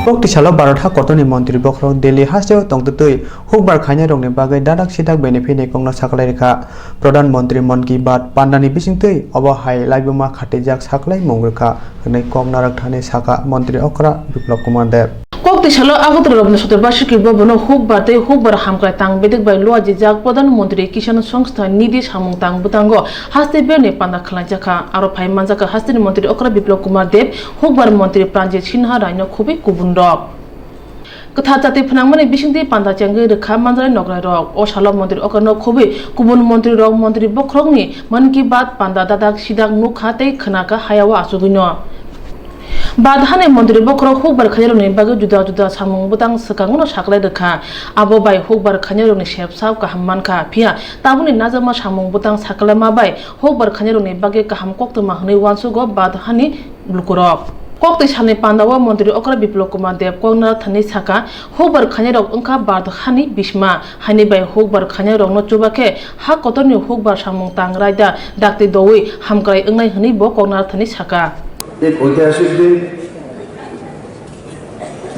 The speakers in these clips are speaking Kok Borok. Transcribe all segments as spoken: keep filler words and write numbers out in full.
Kokti salo Bharat ha kotorni montri bokhorok Delhi hasteo tongtwtwi hukbar khainairokni bagwi dadak sidak benefit ni kokno saklai rwkha. Pradhan Mantri Mann Ki Baat pandani bisingtwi obo hai laibuma khatijak saklaimung rwkha hwnwi kok narwkthani sakha Montri Okra Biplab Kumar Deb. Kokti salo Agartala Rabindra Satar Basuki Bhavan o hukbar tei hukbar hamkrai tang bedek bai luajijak Pradhan Mantri Kisan Sangsthan Nidhi samung tang bwtango haste berni panda khwlaijakha. Aro phai manjakha hasteni Montri Okra Biplab Kumar Deb, hukbar Montri Pranjit Sinha Rai no khubui kubun rok. Kwthar chati phnangmani bisingtwi panda chengwi rwkha manjari nokrai rok. O salo montri okra no khobwi kubun montri rok montri bokhorokni Mann Ki Baat panda dadak sidak nukha tei khwnakha hayao achugwino. Baat hani montri bokhorok hukbar khainairokni bagwi juda juda samung bwtang swkango no saklai rwkha. Abo bai hukbar khainairokni sepsa kaham mankha, phiya tabukni najakma samung bwtang saklaima bai hukbar khainairokni bagwi kaham koktwma hwnwi uansugo Baat hani lukurok. Kokti salni pandao Montri Okra Biplab Kumar Deb kok narwkthani sakha, hukbar khainairok wngkha Bharat hani bisma, haini bai hukbar khainairokno chuba khe ha kotorni hukbar samung tang raida dakti doui hamkrai wngnai hwnwi bo kok narwkthani sakha. एक ऐतिहासिक दिन,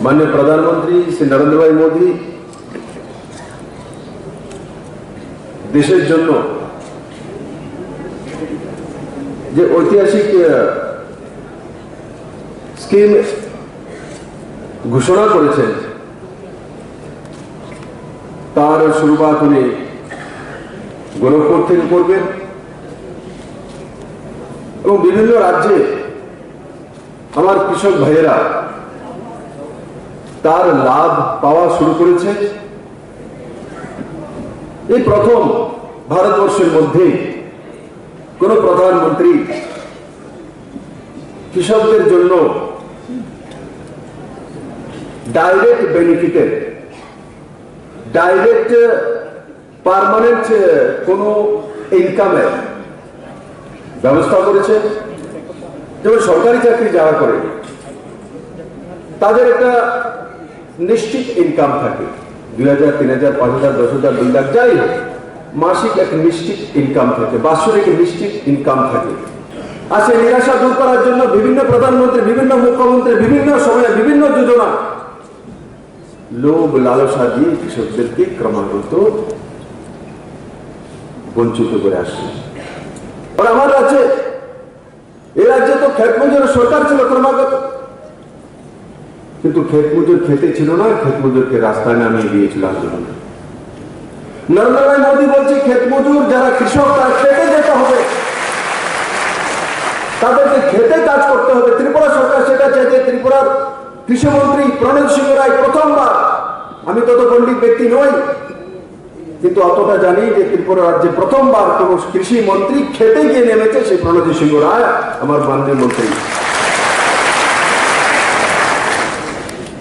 माननीय प्रधानमंत्री श्री नरेंद्र भाई मोदी দেশের জন্য যে ঐতিহাসিক, আহ, স্কিম ঘোষণা করেছেন, তার শুরুয়াত উনি গোরখপুর থেকে করবেন এবং বিভিন্ন রাজ্যে আমার কৃষক ভাইয়েরা তার লাভ পাওয়া শুরু করেছে। এই প্রথম ভারতবর্ষের মধ্যে কোনো প্রধানমন্ত্রী কৃষকদের জন্য ডাইরেক্ট বেনিফিটের, ডাইরেক্ট পার্মানেন্ট কোনো ইনকামের ব্যবস্থা করেছে। যেমন সরকারি চাকরি যারা করে, তাদের একটা নিশ্চিত ইনকাম থাকে, দুই হাজার, তিন হাজার, পাঁচ হাজার, দশ হাজার, দুই লাখ, যাই হোক, মাসিক এক নিশ্চিত ইনকাম থাকে, বাৎসরিক নিশ্চিত ইনকাম থাকে। আর সেই নিরাশা দূর করার জন্য বিভিন্ন প্রধানমন্ত্রী, বিভিন্ন মুখ্যমন্ত্রী, বিভিন্ন সময়ে বিভিন্ন যোজনা লোভ লালসা দিয়ে কৃষকদেরকে ক্রমাগত বঞ্চিত করে আসছে। আর আমার রাজ্যে, এই রাজ্যে তো ক্ষেত মজুরের সরকার ছিল ক্রমাগত, কিন্তু ক্ষেত মজুর খেতে ছিল না, ক্ষেত মজুরকে রাস্তায় নামিয়ে দিয়েছিল আন্দোলনে। নরেন্দ্র ভাই মোদী বলছে, ক্ষেত মজুর যারা কৃষক, তারা খেতে যেতে হবে, তাদেরকে খেতে কাজ করতে হবে। ত্রিপুরা সরকার সেটা চাইছে। ত্রিপুরার কৃষিমন্ত্রী প্রণজিৎ সিংহ রায় প্রথমবার, আমি তত পণ্ডিত ব্যক্তি নই, কিন্তু অতটা জানি যে ত্রিপুরা রাজ্যে প্রথমবার কোনো কৃষি মন্ত্রী খেতে গিয়ে নেমেছে, সেই প্রণজিৎ সিংহ রায়, আমার মাননীয় মন্ত্রী।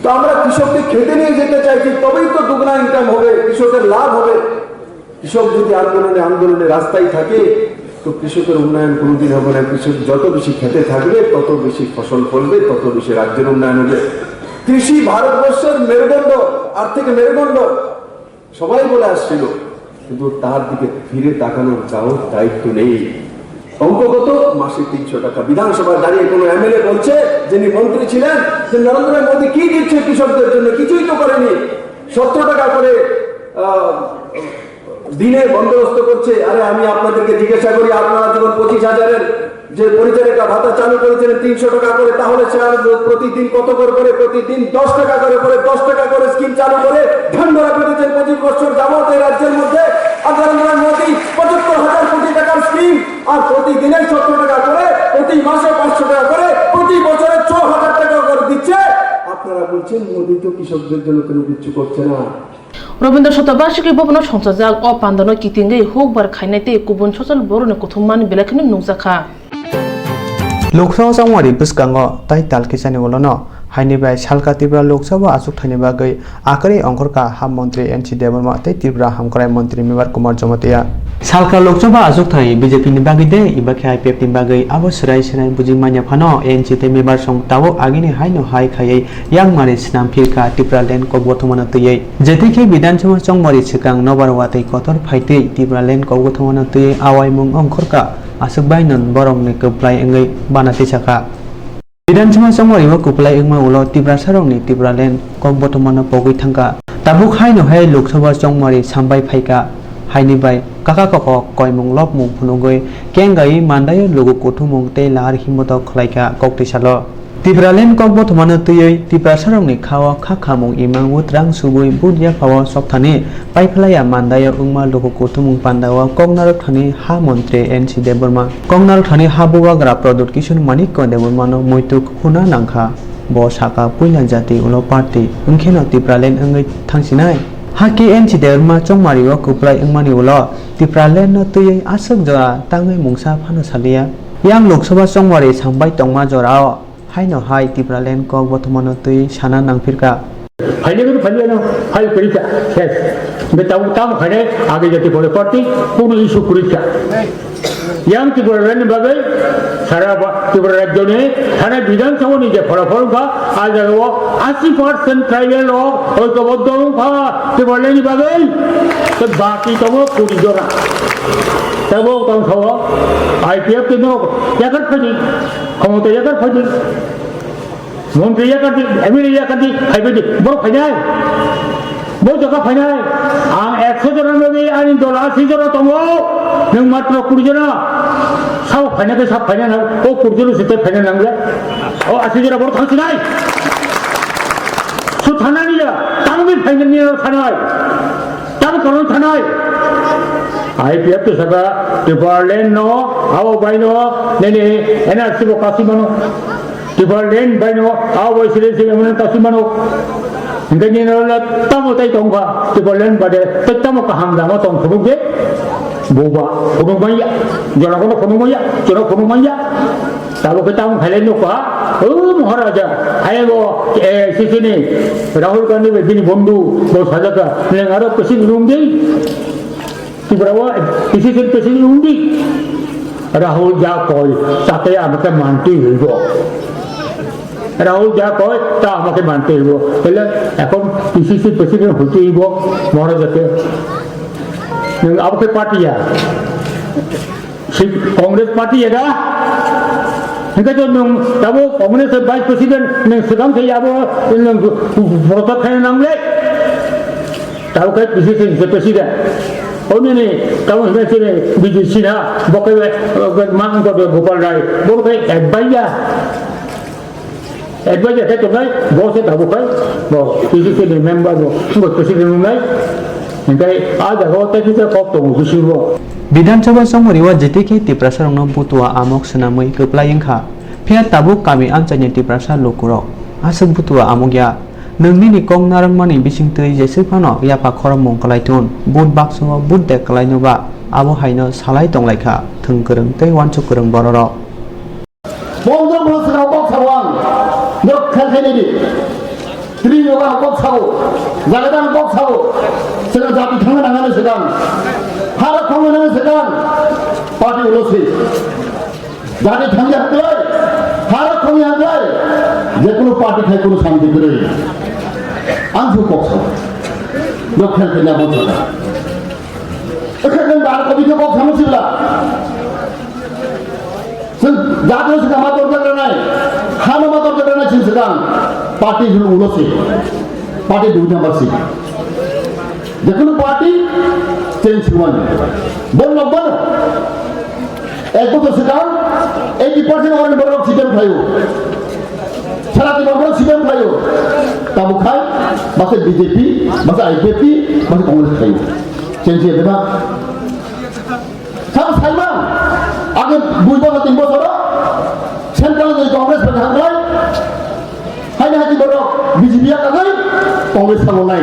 তো আমরা কৃষককে খেতে নিয়ে যেতে চাইছি, তবেই তো দুগুনা ইনকাম হবে, কৃষকের লাভ হবে। কৃষক যদি আন্দোলনে আন্দোলনে রাস্তায় থাকে, তো কৃষকের উন্নয়ন কোনোদিন হবে না। কৃষক যত বেশি খেতে থাকবে, তত বেশি ফসল ফলবে, তত বেশি রাজ্যের উন্নয়ন হবে। কৃষি ভারতবর্ষের মেরুদণ্ড, আর্থিক মেরুদণ্ড, সবাই বলে আসছিল, কিন্তু তার দিকে ফিরে তাকানোর কারোর দায়িত্ব নেই। অঙ্কগত মাসে তিনশো টাকা। বিধানসভায় দাঁড়িয়ে কোনো এমএলএ বলছে, যিনি মন্ত্রী ছিলেন, যে নরেন্দ্র মোদী কি দিচ্ছে কৃষকদের জন্য? কিছুই তো করেনি। সতেরো টাকা করে, আহ, দিনে বন্দোবস্ত করছে। আরে, আমি আপনাদেরকে জিজ্ঞাসা করি, আপনারা যখন পঁচিশ হাজারের যে পরিচারিকা ভাতা চালু করেছিলেন তিনশো টাকা করে, তাহলে স্যার প্রতিদিন কত করে করে? প্রতিদিন দশ টাকা করে করে, দশ টাকা করে স্কিম চালু করে ধ্যান ধরা পেতেছেন পঁচিশ বছর যাবত এই রাজ্যের মধ্যে। আর নরেন্দ্র মোদী পঁচাত্তর হাজার কোটি টাকার স্কিম, আর প্রতিদিনে সত্তর টাকা করে, প্রতি মাসে পাঁচশো টাকা করে, প্রতি বছরে ছ হাজার টাকা করে দিচ্ছে। আপনারা বলছেন মোদী তো কৃষকদের জন্য কোনো কিছু করছে না। Rabindra Satar Basuki Bhavan o songchajak o pandano kitingwi hukbar khainai tei kubun sochal borokni kuthumman belai kheno nukjakha. Lok Sabha chongmari bwskango tai tal kisani ulono haini bai salka Tripura Lok Sabha achukthani bagwi akwrwi ongkhorkha ha montri N C Debbarma tei Tripura hamkrai montri Mevar Kumar Jamatia. Salka Lok Sabha achukthai B J P ni bagwi de, eba khe I P F ni bagwi? Abo swrai swrai buji manya phano N C tei Mevar song tabuk agini haino hai khaiwi Yang mari swnam phirkha Tipraland kokbothomano twiwi. Jethi khe Bidhan Sabha chongmari swkang nobar watwi kotor phaitwi Tipraland kokbothomano twiwi awaimung ongkhorkha, aswk baino borokni kwplai wngwi bana tisakha. Bidhan Sabha chongmari o kwplai wngma ulo Tiprasarokni Tipraland kok bothomano pogwi thangkha. Tabuk haino hai Lok Sabha chongmari sambai phaikha, haini bai kaka koko koimung lobmung phunugwi kengaiwi mandaio lugu kuthumung tei lahar himbotok khlaikha koktwi salo. Tipraland kok bothomano twiwi Tiprasarokni khao kha khamung imang utrang subui but yaphao sokthani paiphlaiya mandaio wngma lugu kuthumung pandao kok narwkthani ha montri N C Debbarma. Kok narwkthani ha bubagra Pradyut Kishore Manikya Debbarmano muitu khuna nangkha. Bo sakha puila jati ulo party wngkheno Tipraland wngwi thangsinai. Hakhe N C Debbarma chongmario kwplai wngmani ulo Tipralandno twiwi aswk jora tangwi mungsa phano saliya. Yang Lok Sabha chongmari sambai tongma jorao haino hai Tipraland kok bothomano twi sana nangphirkha. Phailai gani phailai no, phai kwrwi kha, ses. Be tamo, tamo khainai age jati bole party, kono issue kwrwi kha. Yang Tipraland ni bagwi sara ba-, Tripura rajyo ni thana Bidhan Sabha ni je pholapol wngkha, a jaga o asi percent tribal rok oikoboddo wngkha Tipraland ni bagwi. Tei baki tongo kuri jora. Tei bo tong sao I P F T no yakar phaidi, khomota yakar phaidi. Montri yakardi, M L A yakardi, phaibaidi, borok phainai. Bo jaga phainai. Ang ekso jona nogwi ani dol asi jona tongo. Nwng matro kuri jona. Sao phainai khe sao phainai nang. O kuri jona site phainai nang le. O asi jona borok thang sinai. Su thanani ya. Tangwi phainani ya thanai. Tamo koron thanai. I P F T saka Tipraland no, abo bai no, nini N R C bo kasi mano. Tipraland bai no, abo bai sile sile mano kasi mano. Hingke nini no tamo tai tongkha, Tipraland bade, tai tamo kaham jama tong phunuk de. Boba, phunuk manya, jora kono phunuk manya, jora phunuk manya. Tabo khe tamo khailai nukha, o Maharaja, hai bo, eh, sisini, Rahul Gandhi bai bini bondhu, bo sajaka, neng aro kwchwng rung di. Tripura o, sisini kwchwng rung di. Rahul ja koi, tate amake manti hoibo. Rahul ja koi, ta amake manti hoibo. Bole, ekhon P C C president hoite hoibo, Maharaja khe. Neng abo khe party ya. Si Congress party ya da? Hingke to nwng tabo Congress vice president nwng swkang khe abo nwng protest khaina nangle. Tabo khe P C C president. Onini tabo hingke chini B J Sinha, bo khe, eh, mang ko Gopal Rai, bo khe advisor. Advisor khe tongnai, bo se tabuk khai, bo P C C ni member bo, bo president wngnai, hingkai a jaga o tei kisa kok tongo bisingo. Bidhan Sabha chongmari o J T K Tiprasarokno butua amok swnamwi kwplai wngkha, phiya tabuk kami amchaini Tiprasa lukurok aswk butua amok ya. Nwng nini kok narwkmani bisingtwi jeswk phano yapha khorokmung kwlai thun, but baksa o but de kwlaino ba, abo haino salai tonglaikha thwng kwrwng tei uansuk kwrwng bororok. Bondro bro saka kok sao ang. Nok khel khai nidi. Tri yoga kok sao. Jaga dan kok sao. Saka jati thangna nangani sedang. Hara khongna nangani sedang. Party ulo si. Jati thangya haklai. Hara khongya haklai. Jekunu party khai kunu santi kwrwi. Ang su kok sao. Nok khel khai na bondro saka. Ekhe nang bar kobi khe kok sao sibla. Chwng jatno swkang ma torjak rwnai, hano ma torjak rwnai chwng swkang party hwnwi ulo se, party dui number se. Jekunu party change hwnmani. Bon lobbano ek bochor swkang eighty percent oroni borok C P M khlaio. Sara twi borok C P M khlaio. Tabuk khai basa B J P, basa I P F T, basa Congress khlaio. Change ya beba. Sam saimang, age dui bosor, tin bosor, Central ni Congress bai hamlai, haini haini borok B J P ya kagwi Congress thango nai,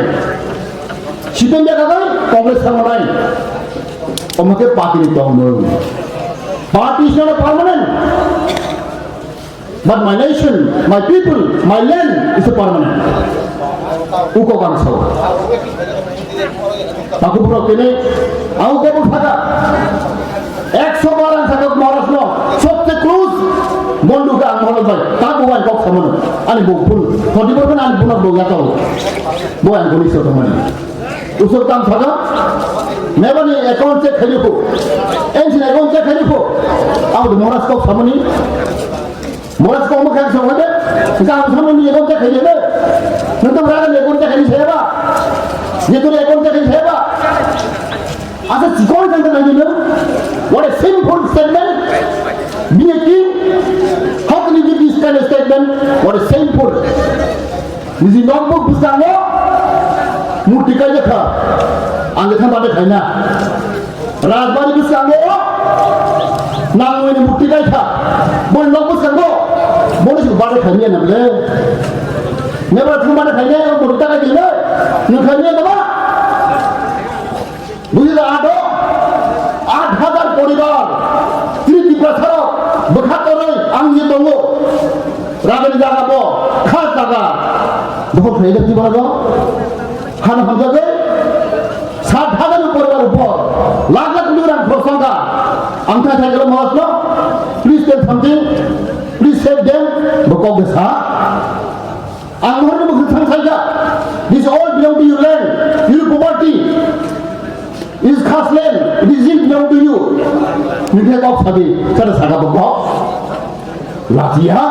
C P M ya kagwi Congress thango nai, omo khe party ni tong nung. Party is not a permanent. But my nation, my people, my land is a permanent. Uko kang sao. Aku pura kene, aku kebul saka. Ekso bar ang saka Maharaj no, sobse close. Bondu ka ang Maharaj bai, ta buai kok saman. Ani bu pun, thodi bu pun ani pun bu ya tau. Buai ang kuni so tamani. Usok tam saka. Mebani account check khayu ko. Engine account check khayu ko. Aku Maharaj kok samani. Mora se kong khe song hade, ga ang samani ekon ta khaide ne. Nang to raga ekon ta khaide seba. Ye to ekon ta khaide seba. Asa chikon jang ta nai ne. What a shameful statement. Being a king, how can you give this kind of statement? What a shameful. Niji nokbo bwskango murti kaijakha. Ang khe thang bade khaina. Rajbari bwskango nangmani murti kaikha. Boni nok bwskango boni se bade khaina nang le. Nebra thang bade khaina murti ta kaijile. Nang khaina nang ba. Bujila ado aat hajar poribar, tini Tiprasarok bwkha torwi ang ye tongo. Rajani jaga bo khas jaga. Dokhol khlai jak Tiprasarok. Hano hamjagwi sat hajar poribar upor lakh lakh kobi rang khorok songkha. Ang thai thai khe mohosno, please tell something, please save them, bo kok de sa. Ang mohorno bo khwthang saija. This all belong to your land, your property. Is khas land, it is belong to you. Nini kok sabi, kada saka bokok. Latia.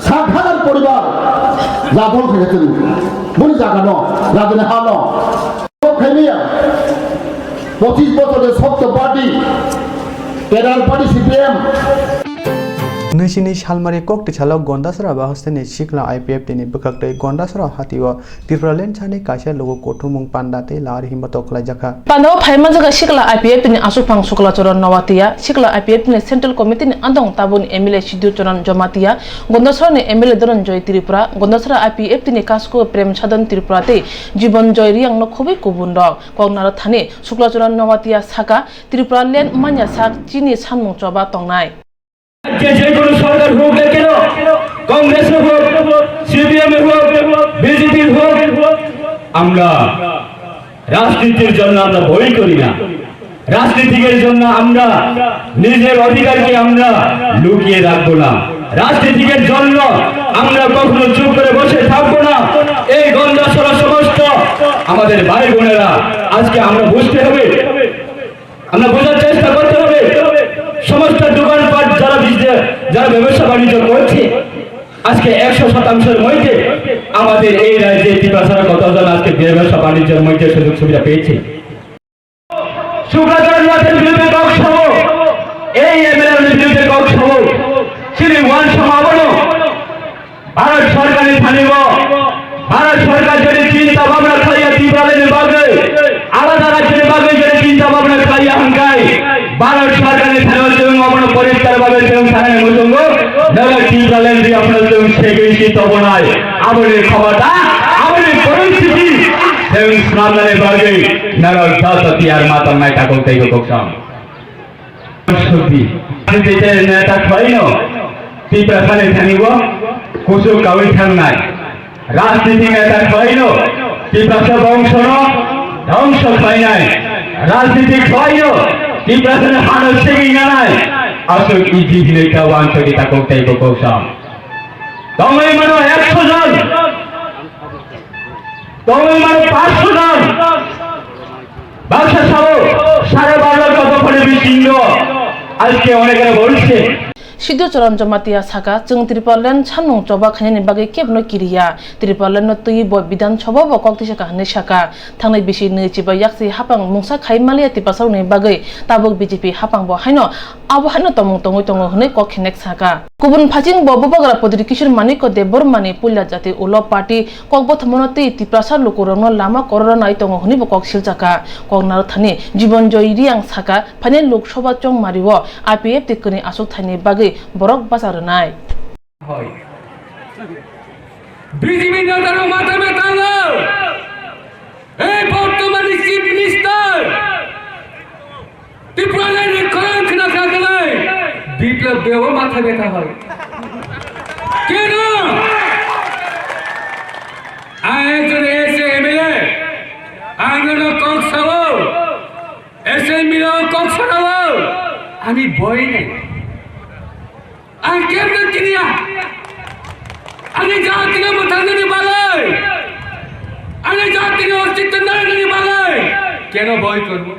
Sat hajar poribar. Jabol khaja chwng. Boni jaga no, rajani ha no. Kok khaimaya. Pochis bochor de sokto party. Kedar party C P M. Nui sini salmari kok tisalo Gondasra bahosteni sikla I P F T ni bwkhaktwi Gondasra hatio Tipraland sani kaisa lugu kuthumung panda tei lari himba tok khlaijakha. Pandao phaima jaga sikla I P F T ni aswkphang Suklacharan Noatia, sikla I P F T ni Central Committee ni adong tabukni M L A Sidhu Charan Jamatia, Gondasra ni M L A Dhananjoy Tripura, Gondasra I P F T ni Kasko Prem Sadhan Tripura tei Jibon Joy Riang no khobwi kubun rok. Koknaro thani Suklacharan Noatia saka, Tipraland manya sak chini sanmung choba tongnai. রাজ্যে যে কোনো সরকার হোক না কেন, কংগ্রেসের হোক, সিপিএম এর হোক, বিজেপির হোক, আমরা রাজনীতির জন্য আমরা বই করি না। রাজনীতিকের জন্য আমরা নিজের অধিকারকে আমরা লুকিয়ে রাখবো না। রাজনীতিকের জন্য আমরা কখনো চুপ করে বসে থাকবো না। এই গন্ডাছড়া সমস্ত আমাদের ভাই বোনেরা, আজকে আমরা বুঝতে হবে, আমরা বোঝার চেষ্টা করতে হবে, সমস্ত দোকানপাট যারা বিজনে-, যারা ব্যবসা বাণিজ্য করছে, আজকে একশো শতাংশের মধ্যে আমাদের এই রাজ্যে টিপাছড়া কতজন আজকে ব্যবসা বাণিজ্যের মধ্যে সুযোগ সুবিধা পেয়েছে? শুক্রাচার্য নাথের বিরুদ্ধে কক্স হব, এই এমএলএর বিরুদ্ধে কক্স হব, শ্রী ওয়ান সমাবন ভারত সরকারের স্থানীয় ভারত সরকার যদি চিন্তা ভাবনা খাইয়া ত্রিপুরার বাগে আলাদা রাজ্যের বাগে যদি চিন্তা ভাবনা খাইয়া হাঙ্কাই ভারত সরকারের স্থানীয় এবং অবন পরিষ্কার ভাবে এবং সারানি মুসঙ্গ নগর ত্রিপুরাল্যান্ড দিয়ে আপনার এবং সেগুলি চিন্তা ভাবনায় আমাদের ক্ষমতা আমাদের পরিস্থিতি এবং সামনের বাগে নগর জাতি আর মাতার নাই কাকুর তাই ককসাম Sudi. Rajniti neta khwlaino Tiprasani thanibo kuchuk kawi thangnai. Rajniti neta khwlaino Tiprasa bongsono dhongso khwlainai. Rajniti khwlaino Tiprasani hano segwi nanai. Aswk iji hinwi ta wansogwi ta kok tei bo kok sam. Tongwi mano ekso jon. Tongwi mano pansho jon. Baksa sao, সাড়ে বারো লক্ষ দখলের বিস্তীর্ণ। আজকে অনেকেরা বলছে। Sidhu Charan Jamatia saka, chwng Tipraland sanmung choba khainani bagwi kebno kiriya. Tipraland no twi bo Bidhan Sabha bo kok tisa ka hwnwi saka. Thangnai bisi nwi chiba yaksi hapang mungsa khai maliya Tiprasarokni bagwi tabuk B J P hapang bo haino abo haino tongmung tongwi tongo hwnwi kok khenek saka. Kubun phaising bo Bubagra Pudri Kishore Manikya Debbarmani puila jati ulo party Kokbothomano tei Tiprasa lukurokno lama kororo nai tongo hwnwi bo kok silchakha. Koknaro thani Jibon Joy Riang saka, phainai Lok Sabha chongmario I P F T kwrwi achuk thaini bagwi borok bacha rwnai. হয়। বিজেপি নেতারও মাথা ব্যথা হলো। এই বর্তমানে chief minister ত্রিপুরাল্যান্ডের খরং খনা খাগলাই বিপ্লব দেও মাথা ব্যথা হয়। কেন? আমি একজন এসএ এমএলএ, আঙ্গন কক্সাও, এসএমবিও কক্সাও, আমি বই নাই। Ang kemno kiriya. Ani jatino mwthangnani bagwi. Ani jatino ostitto narwknani bagwi. Keno boi korbo?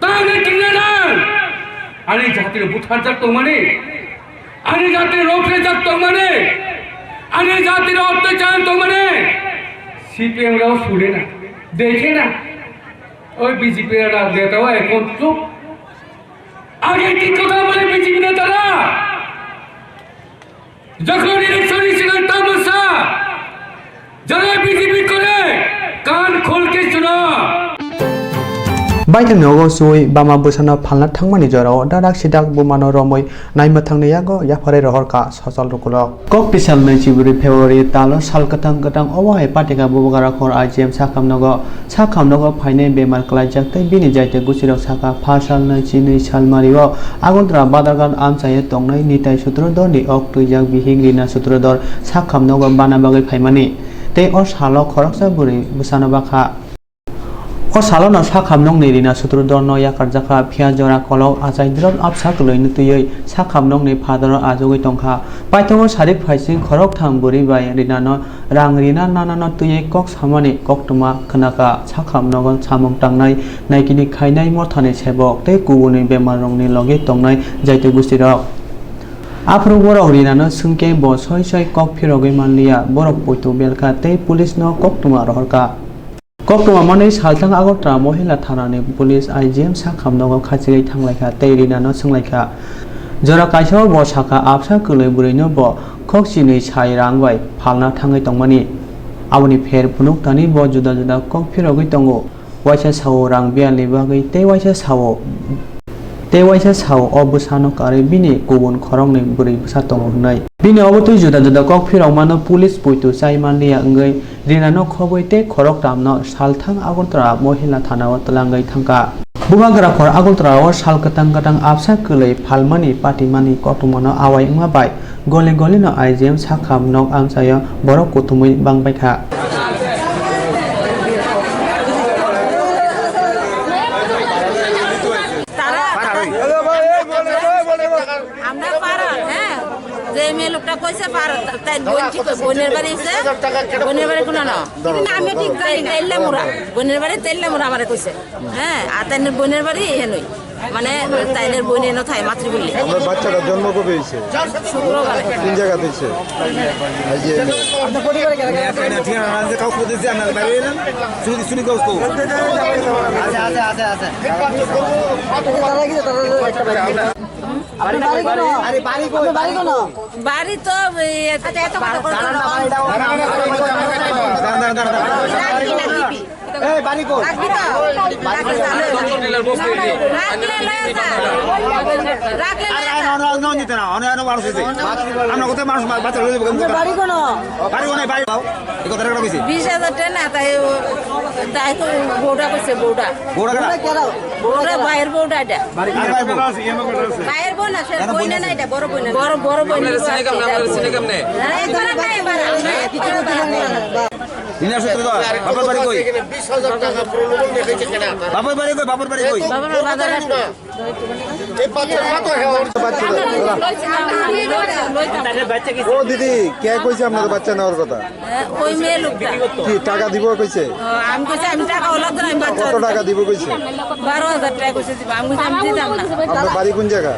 Tangwi kiriya na. Ani jatino butharjak tongmani. Ani jati rok rejak tongmani, ani jati rok tongmani, C P M rok sure na, dekhe na, oi B J P rok neta oi kon chup. Age ki kotha bole B J P netara? Jokhon election ni sigang tamasa, jara B J P kore, kan khol ke suno. Baithang nogo sui bama bwsano phalna thangmani jorao dadak sidak bumano romwi naimwthangni yago yapharwi rohorkha sochal rukulok. Kok pisal naichibri February talo sal kwthang kwthang obo hai patika bubagra khor I G M sakhamnogo, sakhamnogo phainai bemar klaijak tei bini jaite gusirok sakha pha sal naichi nwi sal mario Agartala Badarghat amchaio tongnai Nitai Sutradharni ok twijak bihik Rina Sutradhar sakhamnogo bana bagwi phaimani tei o salo khoroksa bwrwi bwsano bakha. O salono sakhamnokni Rina Sutradharno yakarjakha, phiya jora kolok achai drop apsa kwlwino twiwi sakhamnokni phadaro achugwi tongkha. Paithago sarik phaising khoroktham bwrwi bai Rinano rang rina nanano twiwi kok samani koktwma khnakha. Sakhamnogo samung tangnai, naikini khainai, mothani sebok tei kubunwi bemarrokni logi tongnai jaiti gustirok. Aphuru borok Rinano swngkhe bo soi soi kok phirogwi manliya, borok poito belkha tei police no koktwma rohorkha. Koktwma manwi salthang Agartala Mohila Thanani police I G M sakhamnogo khachigwi thanglaikha tei Rinano swnglaikha. Jora kaisao bo sakha, apsa kwlwi bwrwino bo khok chinwi sai rang bai phalna thangwi tongmani. Aboni pher phunuk thani bo juda juda kok phirogwi tongo. Waisa sao rang biyalni bagwi tei waisa sao, tei waisa sao o bwsano karwi bini kubun khoroknwi bwrwi bwsa tongo hwnwi. Bini obo twi juda juda kok phirokmano police poito chai manliya wngwi Rinano khobwi tei khoroktamno salthang Agartala Mohila Thanao twlangwi thangkha. Bubagra khor Agartala o sal kwtang kwtang apsa kwlwi phalmani patimani koktwmano awai wngma bai goli golino I G M sakha nok amchaio borok kuthumwi bangbaikha. তারা আমরা পাড়া, হ্যাঁ, যে মেয়ে লোকটা কইছে পাড়া, তাই বোন ঠিক, বোনের বাড়ি হচ্ছে, বোনের বাড়ি কোনো না। আমি ঠিক জানি না। তেল্লামুড়া, বোনের বাড়ি তেল্লামুড়া আমারে কইছে। হ্যাঁ, আর তাইনের বোনের বাড়ি এ নই, মানে তাইনের বোন এনে থাকে মাতৃপল্লী। আপনার বাচ্চাটা জন্ম কবে হয়েছে? শুক্রবারে। কোন জায়গাতে হয়েছে? এই যে এখানে ঠিকানা না জানতে কাউকে বলতে যে আপনার বাড়ি এলেন, শুনি, শুনি কাউকে। আচ্ছা, আচ্ছা, আচ্ছা, আচ্ছা। তারা কি, তারা একটা বাড়ি। আপনার বাড়ি কোন? আরে বাড়ি কোন? আপনার বাড়ি কোন? বাড়ি তো এই, আচ্ছা, এত কথা বলতে হবে। দাঁড়ান, দাঁড়ান, দাঁড়ান, দাঁড়ান। রাখবি না, দিবি। এই, বাড়ি কই? রাখবি তো? বাড়ি কই? রাখলে লয় না। রাখলে আরে, লয় আরে, না। অন্য, অন্য, অন্য নিতে না, অন্য, অন্য মানুষ হইছে। আমরা কোথায় মানুষ মা-, বাচ্চা লইলে বলবো? বাড়ি কোন? বাড়ি কোন? বাড়ি দাও। এই কথাটা কেন কইছে? বিশ হাজার টাকা না, তাই ও, তাই তো বউটা কইছে, বউটা। বউটা কেন? বউটা কেন? বউটা কেন? ভাইয়ের বউটা এটা। আর ভাইয়ের বউ? ভাইয়ের বউ না, সে কেন বউ বইন না? না এটা, বড় বইন না। বড়, বড় বইন। আপনারা চিনে কেমনে? আপনারা চিনে কেমনে? হ্যাঁ, এই ধরনের নাই, এবার। রিনা সূত্রধর, বাপের বাড়ি কই? এখানে বিশ হাজার টাকা প্রলোভন দেখাইছে কেনা। বাপের বাড়ি কই? বাপের বাড়ি কই? বাপের বাড়ি বাজার আছে। এই বাচ্চার মা তো হ্যাঁ, ওর বাচ্চা তো, দাঁড়া। ও দিদি, কে কইছে আপনার বাচ্চা নেওয়ার কথা? হ্যাঁ, ওই মেয়ে লোকটা। কি টাকা দিব কইছে? ও, আমি কইছি, আমি টাকা ওলা তো আমি বাচ্চা কত টাকা দিব কইছে? বারো হাজার টাকা কইছে দিব। আমি কইছি, আমি দিতাম না। আপনার বাড়ি কোন জায়গা?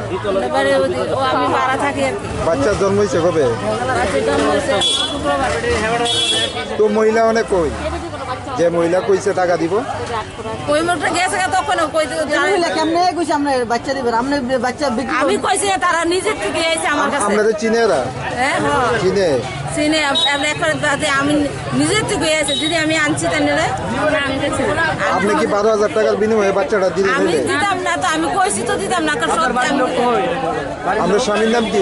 বাড়ি ওই, ও, আমি ভাড়া থাকি আর কি। বাচ্চা জন্ম হইছে কবে? বাচ্চা জন্ম হইছে শুক্রবার। তো মহিলা অনেক কই? যে মহিলা কইছে টাকা দিব? ওই মুখটা গেছে গা তখন কই তো এই মহিলা কেমনে কইছে আমরা বাচ্চা দিবেন? আপনি বাচ্চা বিক্রি আমি করবেন? কইছি তারা নিজের থেকে এসে আমার কাছে। আমরা তো চিনে এরা। হ্যাঁ, হ্যাঁ। চিনে। চিনে, আম-, আমরা এখন বাদে আমি নিজের থেকে এসে যদি আমি আনছি তাহলে আমরা আনতেছি না। আপনি কি বারো হাজার টাকার বিনিময়ে বাচ্চাটা দিলে আমি দিলে? দিতাম না তো, আমি কইছি তো দিতাম না, কারণ সব আপনার স্বামীর নাম কি?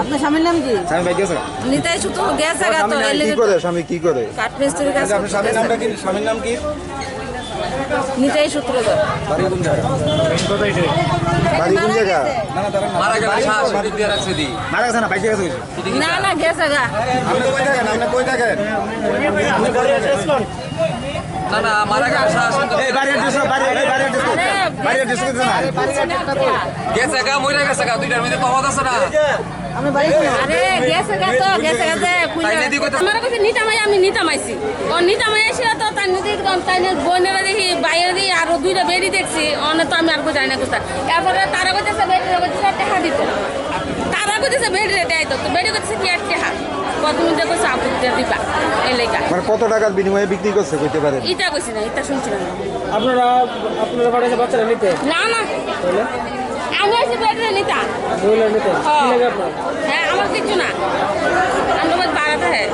আপনার স্বামীর নাম কি? স্বামী ভাই গেছে? নিতাই শুধু গেছে গা তো, কি করে? স্বামী কি করে? কাঠমিস্ত্রির কাজ আপনার স্বামীর নামটা কি? স্বামীর নাম কি? নিতাই সূত্রধর। বাড়ি কোন জায়গা? বাড়ি কোন জায়গা? না, না, তারা না। মারা গেলে বাড়ি শাহ কোথায়? সুদীপ দিয়ে রাখছে দি। মারা গেছে না, বাইকে গেছে কিছু? না, না, গেছে গা। আপনি কই থাকেন? আপনি কই থাকেন? না, না, মারা গেলে শাহ সুদীপ এই বাড়ির অ্যাড্রেস, বাড়ি, এই বাড়ির অ্যাড্রেস। আরে, বাড়ির অ্যাড্রেস কোথায়? গেছে গা, মরে গেছে গা, দুইটার মধ্যে তফাৎ আছে না? আরে, গেছে গা তো, গেছে গা যে, তাই যদি কইতে আমার কাছে নিতাম আই, আমি নিতাম আইছি। ও নিতাম আই এসে তো তাই নদী একদম, তাই না বোনের দেখি, বাইরে দিয়ে আরো দুইটা বেরি দেখছি, অনে তো আমি আর কো জানি না কোথায়। এরপরে তারা কইতেছে, বেরিরা কইতেছে, টাকা দিত। তা তারা কইতেছে বেড রেটে আইতো, তো বেডে কইতেছে কি আটকে হাত। কত মধ্যে কইছে আপত্তি দিবা, এই লেখা। মানে কত টাকার বিনিময়ে বিক্রি করছে কইতে পারেন? এটা কইছি না, এটা শুনছি না। আপনারা, আপনারা পাঠাইছে বাচ্চারা নিতে? না, না। তাহলে? আমি আইছি বেড রে নিতা। মহিলা নিতে? হ্যাঁ। কি লাগে আপনার? হ্যাঁ, আমার কিচ্ছু না। আমরা বাস বাড়াতে হয়।